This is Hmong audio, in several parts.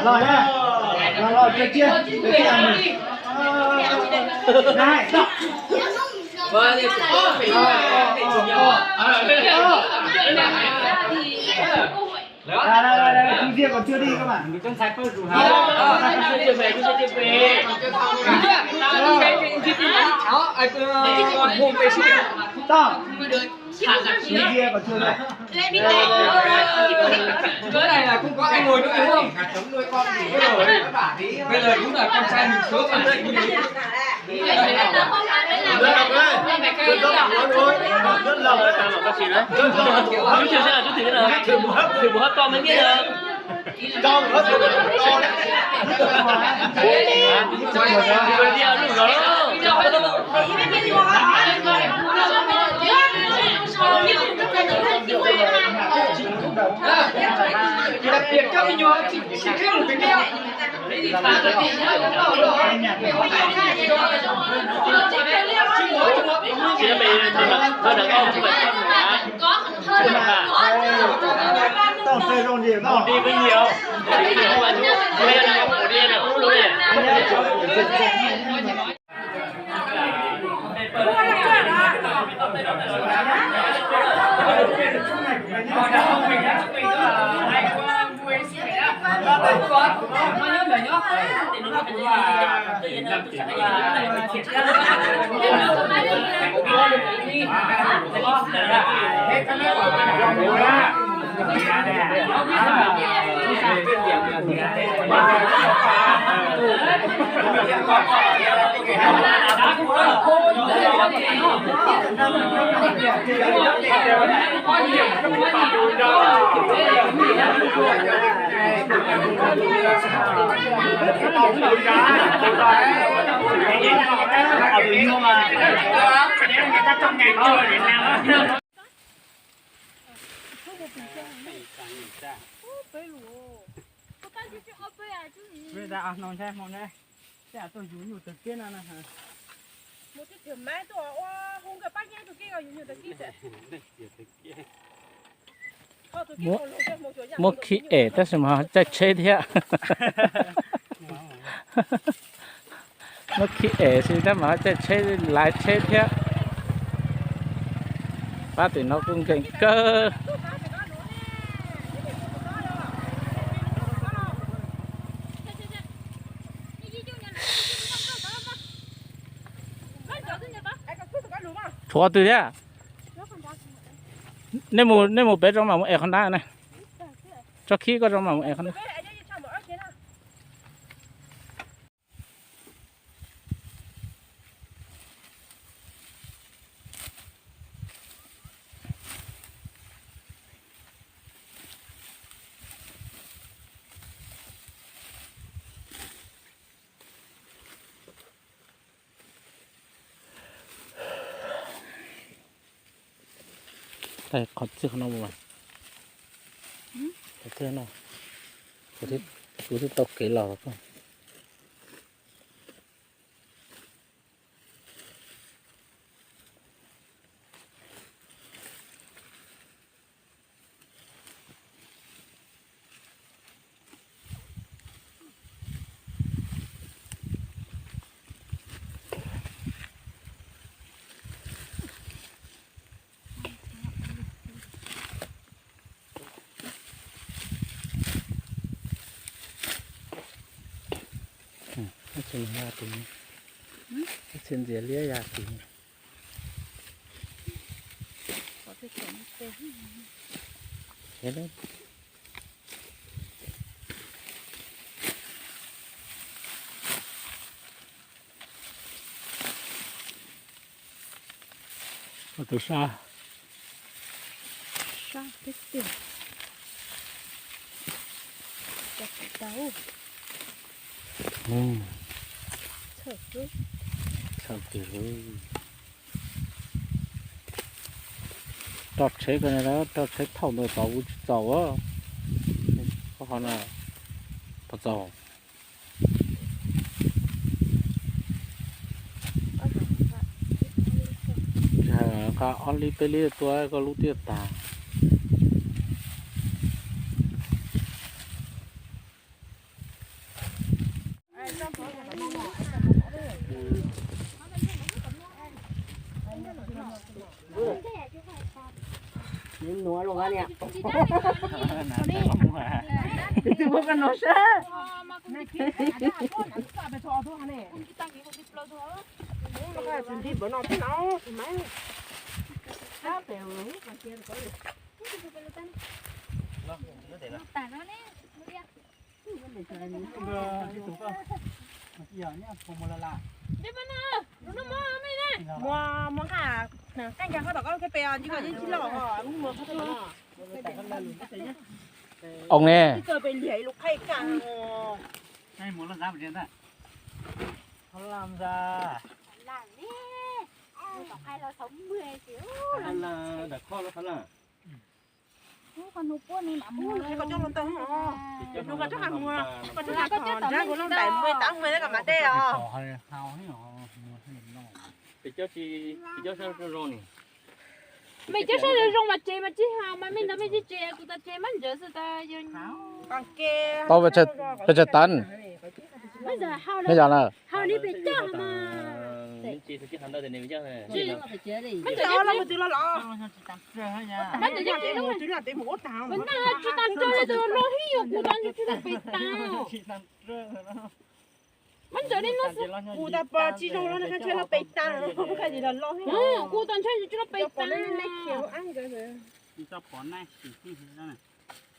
Los na, los los, cov tsiaj, cov tsiaj. Này, stop. Tus ntsia còn chưa đi các bạn. Tao. Tus ntsia còn chưa đi. Cái này là không có ai ngồi nữa đúng không? Bây giờ đúng là con trai mình sướng mà. Rất lòng đấy, rất lòng đấy. Chú Thử một hớp, thử một hớp cho mới biết được. Đặc biệt các mình nhỏ chỉ, chỉ kêu một cái kêu. Tao rơi rau nhiều tao. Đi với nhiều. Đi với nhiều mà chú. Đi là đi là út luôn nè. Muab khib ev tab sis mas caij tsheb thiab. Muab khib ev xwb tab mas caij tsheb, laiv tsheb thiab. Pab tim no kuj nkees kawg. Tshuav twg thiab? Nej mus, nej mus pem tso mam mus ev qhov nrab ne. Tso khib koj tso mam mus ev qhov nrab. Qhov txij qhov no mus, qhov txij no, kuv twb tau kev los. Ib txhia ntxias liab ya tus, ib txhia ntxias liab ya tus. Tus sab, Tib tiag. Tau. Txhawj tiag. Roj tsheb ko, roj tsheb thauj ntawd tod kuv tsis txaus. Qhov no puas txaus? Nqa ob lib peb lib tua koj lub tiaj tag. Nws nuav los niam. Tus twg muab koj nug sab. Muab, muab nqa, nqa nqa qhov tom koj ke pe os, ntsis koj yeej tsis loj os, muab qhov tom. Ua ne. Mej cov sab zoo zoo mas tseg mas tsis haus mas mej ntawd mej tsis tseg, kuv tas tseg mab ntawd xwb tas yog. Tau pes tsawg tag? Mej yog na. Haus li pes coj mas. Mab ntawd tsis tas tsawg li tus loj hib yog kuv tas tsis tau pes tas. Mab ntawd li no xwb. Kuv tas pom tsis zoo no, qhov tsheb los pes tas, kuv tas ntshai tsis los pes tas.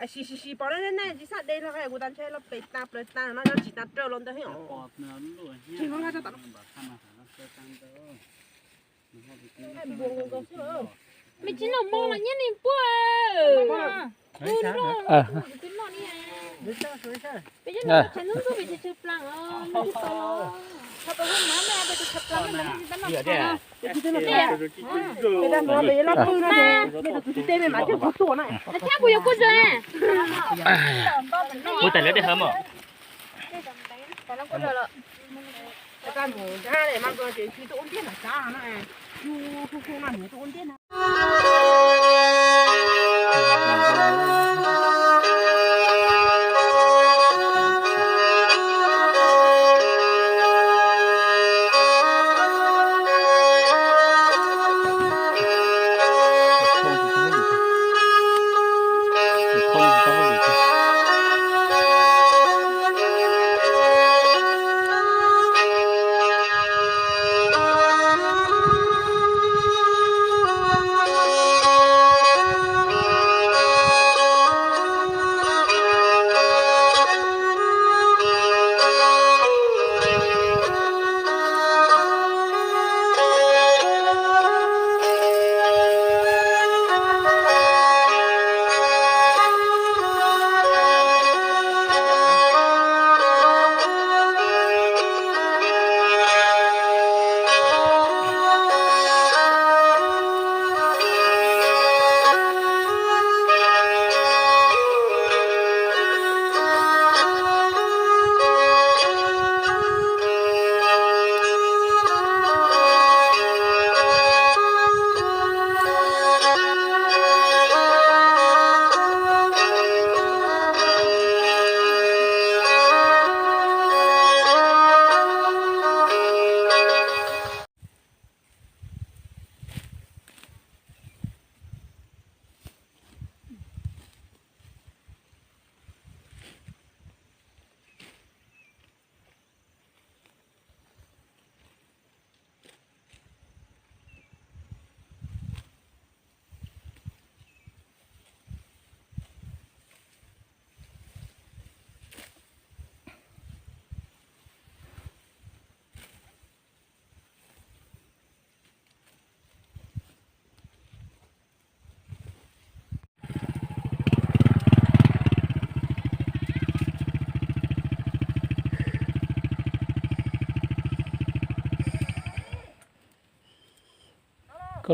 Sim sim sim pom nej nej tsis xav de los, kuv tas ntshai los pes tas plaws tas no, yog tsis tas raws los ntawd. Tsis no nqa tso tom no. Mej tsis noj mov los nyob ni puab. Ub no, kuv twb noj ni. Peb cov no tshav ntxub ntxub pes tsawg tsawg plaag os. Thiab kuv yuav kua zog. Kuv tas lawv dej hawm os.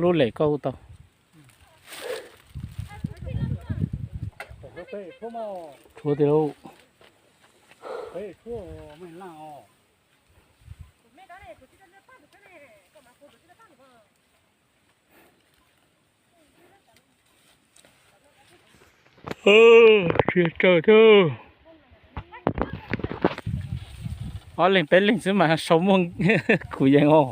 Lub lem koj hu tau. Tshuav tiag lauj. Tsis tsawg thiab. Ob leeg peb leeg xwb mas sau muaj khuv yees os.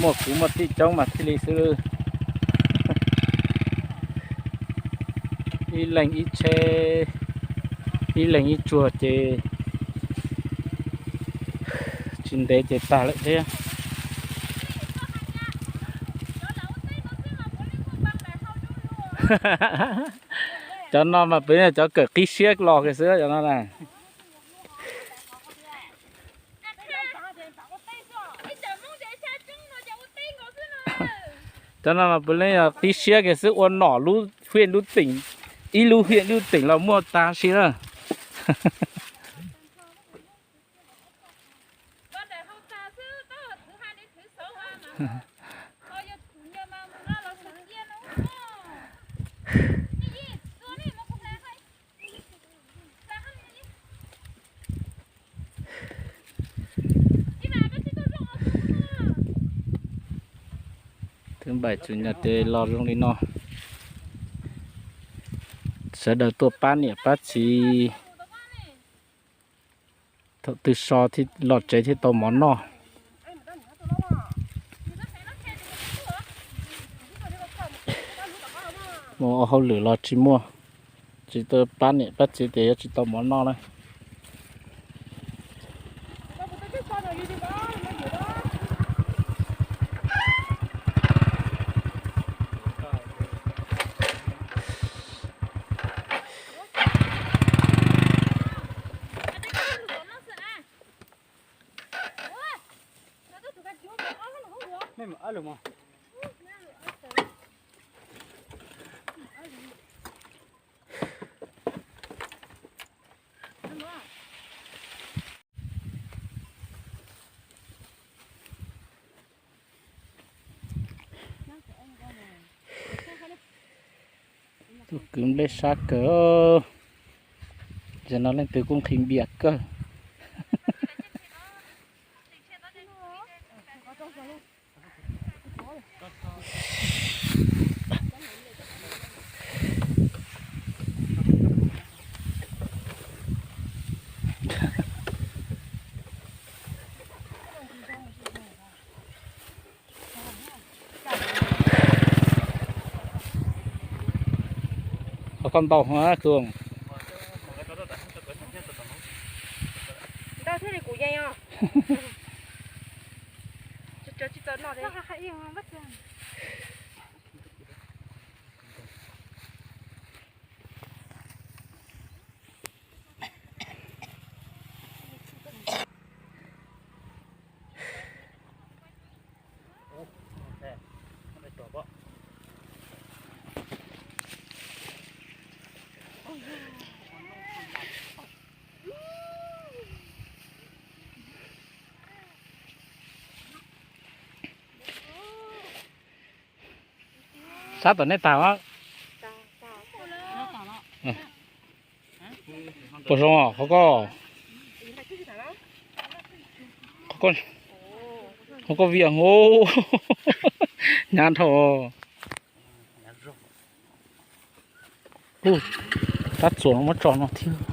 Muaj kwv muaj tij coob mas thiaj li xwb. Ib leeg ib tsheb, ib leeg ib tsuag ces tsis ntev ces tag lawm thiab. Cov no mas puav leej cov kawm qib siab los kiag xwb cov no na. Cov no mas puav leej yog qib siab kiag xwb, ua nom lub hiaj lub teem, ib lub hiaj lub teem los muaj tag si na. Thứ bảy chủ nhật ces los zoo li no. Sawv daws tuaj pab niam pab txiv, thaum twg so los tsev thiaj tau mov noj. Mus ua hauj lwm los tsis muaj, tsis tau pab niam pab txiv ces yuav tsis tau mov noj na. Tus kwv nplej sab kawg. Zaum no leej twg kuj nqhis npias kawg. Ho koj ntau hov Khuj. Ntau thiab li kuv yeej os. Sab tom nej tag. Puas zoo qhov koj, qhov koj vias hov, hnyav dhau. Hu, tab txuas no muab tso no thiab.